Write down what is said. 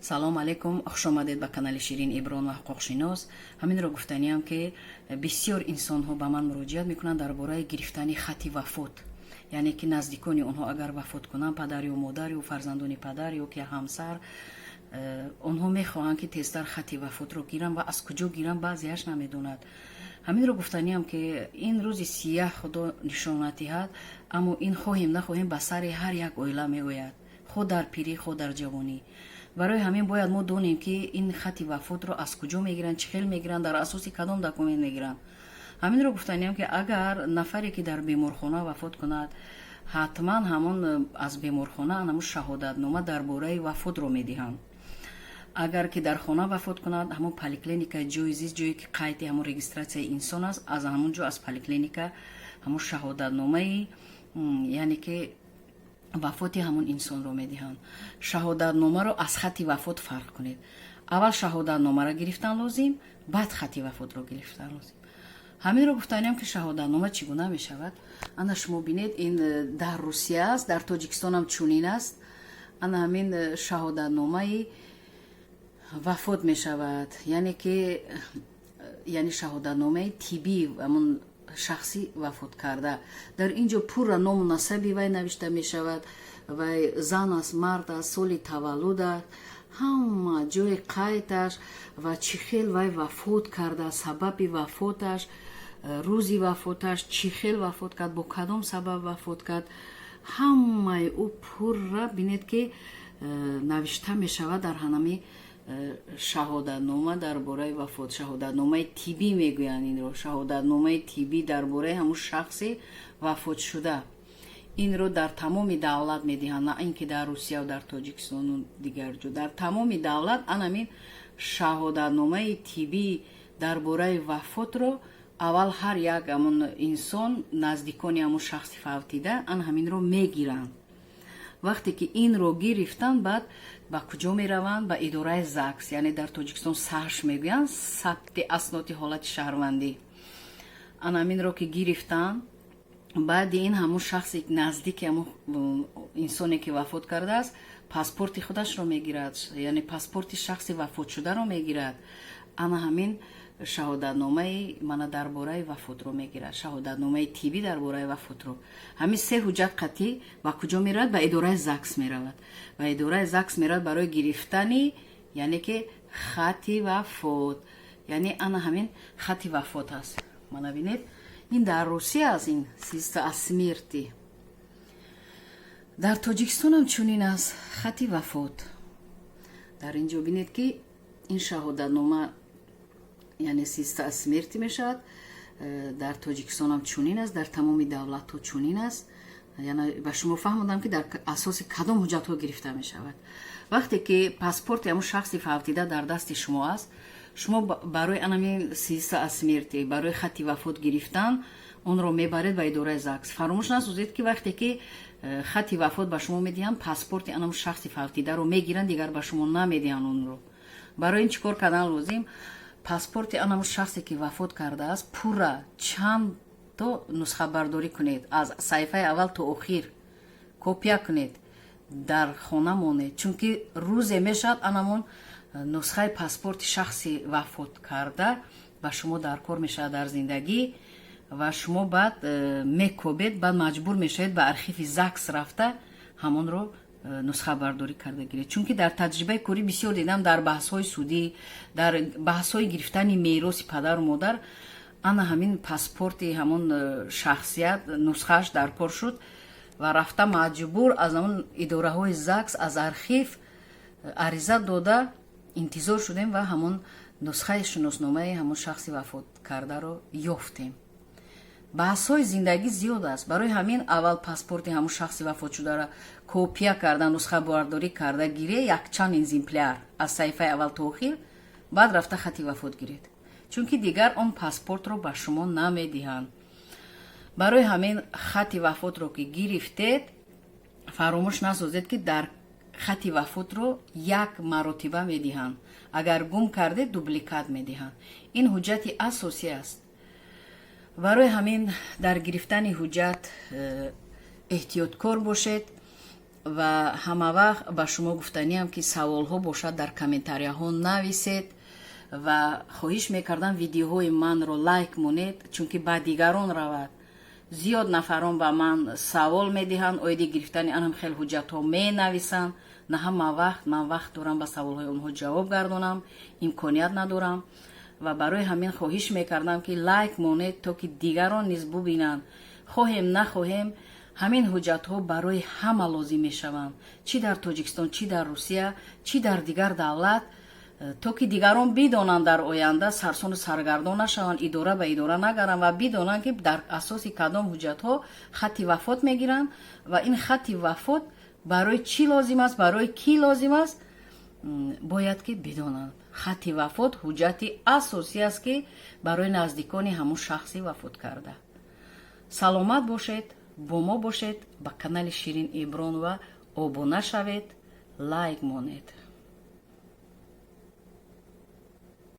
Салом алейкум, хушомадед ба канали Ширин Иброн ва ҳуқуқшинос. Ҳаминро гуфтаниам, ки бисёр инсонҳо ба ман муроҷиат мекунанд дар бораи гирифтани хати вафот, яъне ки наздикони онҳо агар вафот кунанд, падар ё модар ё фарзандони падар ё ки ҳамсар, онҳо мехоҳанд, ки тезтар хати вафотро гиранд ва аз куҷо гиранд, баъзеаш намедонад. Ҳаминро гуфтаниам, ки ин рӯзи сияҳ Худо нишон надиҳад, аммо ин, хоҳем нахоҳем, ба сари ҳар як оила меояд, хо дар пирӣ, хо дар ҷавонӣ. Барои ҳамин бояд мо донем, ки ин хати вафотро аз куҷо мегиранд, чӣ хел мегиранд, дар асоси кадом документ мегиранд. Ҳаминро гуфтаниам, ки агар нафаре ки дар беморхона вафот кунад, ҳатман ҳамон аз беморхона ҳамон шаҳодатнома дар бораи вафотро медиҳанд. Агар ки дар хона вафот кунад, ҳамон поликлиника, ҷои зист, ҷое ки қайди ҳамон регистрация и инсон аст, аз ҳамон ҷо, аз поликлиника ҳамон шаҳодатномаи, яъне ки вафоти ҳамон инсонро медиҳанд. Шаҳодатномаро аз хати вафот фарқ кунед. Аввал шаҳодатномаро гирифтан лозим, баъд хати вафотро гирифтан лозим. Ҳаминро гуфтаниам, ки шаҳодатнома чӣ гуна мешавад. Ана, шумо бинед, ин дар Русия аст, дар Тоҷикистонам чунин аст. Ана ҳамин шаҳодатномаи вафот мешавад, яъне ки, яъне шаҳодатномаи тиббӣ ҳамон шахси вафоткарда. Дар ин ҷо пурра ному насаби вай навишта мешавад, вай зан аст, мард аст, соли таваллуд аст, ҳама ҷои қайдаш ва чӣ хел вай вафот карда, сабаби вафоташ, рӯзи вафоташ, чӣ хел вафот кард, бо кадом сабаб вафот кард, ҳамаи ӯ пурра, бинед, ки навишта мешавад дар ҳанами шаҳодатнома дар бораи вафот. Шаҳодатномаи тиббӣ мегӯянд инро, шаҳодатномаи тиббӣ дар бораи ҳамун шахси вафотшуда. Инро дар тамоми давлат медиҳанд, на ин ки дар Русия, дар Тоҷикистону дигар ҷо. Дар тамоми давлат анамин шаҳодатномаи тиббӣ дар бораи вафотро аввал ҳар як ҳамон инсон, наздикони ҳамон шахси фавтида, ан ҳаминро мегиранд. Вақте ки инро гирифтанд, баъд ба куҷо мераванд? Ба идораи ЗАГС, яъне дар Тоҷикистон САШ мегӯянд, сабти асноди ҳолати шаҳрвандӣ. Ан ҳаминро ки гирифтанд, баъди ин ҳамун шахси наздики ҳамун инсоне ки вафот кардааст, паспорти худашро мегирад, яъне паспорти шахси вафотшударо мегирад, ана ҳамин шаҳодатномаи мана дар бораи вафотро мегирад, шаҳодатномаи тиббӣ дар бораи вафотро. Ҳамин се ҳуҷҷат қатъӣ ба куҷо меравад? Ба идораи ЗАГС меравад. Ба идораи ЗАГС меравад барои гирифтани, яъне ки, хати вафот, яъне ана ҳамин хати вафот аст. Мана бинед, ин дар Русия аст, ин свидетельство о смерти. Дар Тоҷикистонам чунин аст хати вафот. Дар ин ҷо бинед, ки ин шаҳодатнома, яъне свидетельство о смерти мешавад. Дар Тоҷикистонам чунин аст, дар тамоми давлатҳо чунин аст. Яъне ба шумо фаҳмодам, ки дар асоси кадом ҳуҷҷатҳо гирифта мешавад. Вақте ки паспорти ҳамун шахси фавтида дар дасти шумо аст, шумо барои анамин свидетельство о смерти, барои хати вафот гирифтан онро мебаред ба идораи ЗАГС. Фаромӯш насозед, ки вақте ки хати вафот ба шумо медиҳанд, паспорти анамун шахси фавтидаро мегиранд, дигар ба шумо намедиҳанд онро. Барои ин чӣ кор кардан лозим? Паспорти анамун шахсе ки вафот кардааст, пурра чанд то нусхабардорӣ кунед, аз саҳифаи аввал то охир копия кунед, дар хона монед, чунки рӯзе мешавад, анамон нусхаи паспорти шахси вафот карда ба шумо дар кор мешавад дар зиндагӣ ва шумо баъд мекобед, баъд маҷбур мешавед ба архиви ЗАГС рафта, ҳамонро нусхабардорӣ карда гиред. Чунки дар таҷрибаи корӣ бисёр дидам, дар баҳсҳои судӣ, дар баҳсҳои гирифтани мероси падару модар, ана ҳамин паспорти ҳамон шахсият нусхааш дар кор шуд ва рафта маҷбур аз ҳамон идораҳои ЗАГС, аз архив ариза дода, интизор шудем ва ҳамон нусхаи шиносномаи ҳамон шахси вафот кардаро ёфтем. Баҳсҳои зиндагӣ зиёд аст. Барои ҳамин аввал паспорти ҳамон шахси вафотшударо копия карда, нусхабардорӣ карда гире, якчанд экземпляр, аз саҳифаи аввал то охир, баъд рафта хати вафот гиред, чунки дигар он паспортро ба шумо намедиҳанд. Барои ҳамин хати вафотро ки гирифтед, фаромӯш насозед, ки дар хати вафотро як маротиба медиҳанд, агар гум кардед, дубликат медиҳанд. Ин ҳуҷҷати асосӣ аст. Барои ҳамин дар гирифтани ҳуҷҷат эҳтиёткор бошед. Ва ҳамавақт ба шумо гуфтаниам, ки саволҳо бошад, дар комментарияҳо нависед. Ва хоҳиш мекардам, видеоҳои манро лайк монед, чунки ба дигарон равад. Зиёд нафарон ба ман савол медиҳанд оиди гирифтани анам хел ҳуҷҷатҳо менависанд. На ҳама вақт ман вақт дорам ба саволҳои онҳо ҷавоб гардонам, имконият надорам. Ва барои ҳамин хоҳиш мекардам, ки лайк монед, то ки дигарон низ бубинанд. Хоҳем, нахоҳем, ҳамин ҳуҷҷатҳо барои ҳама лозим мешаванд, чӣ дар Тоҷикистон, чӣ дар Русия, чӣ дар дигар давлат, то ки дигарон бидонанд, дар оянда сарсону саргардон нашаванд, идора ба идора нагаранд ва бидонанд, ки дар асоси кадом ҳуҷҷатҳо хатти вафот мегиранд ва ин хатти вафот барои чӣ лозим аст, барои кӣ лозим аст, бояд ки бидонанд. Хатти вафот ҳуҷҷати асосӣ аст, ки барои наздикони ҳамун шахси вафот карда. Саломат бошед, бо мо бошед, ба канали Ширин Ибронова обуна шавед, лайк монед.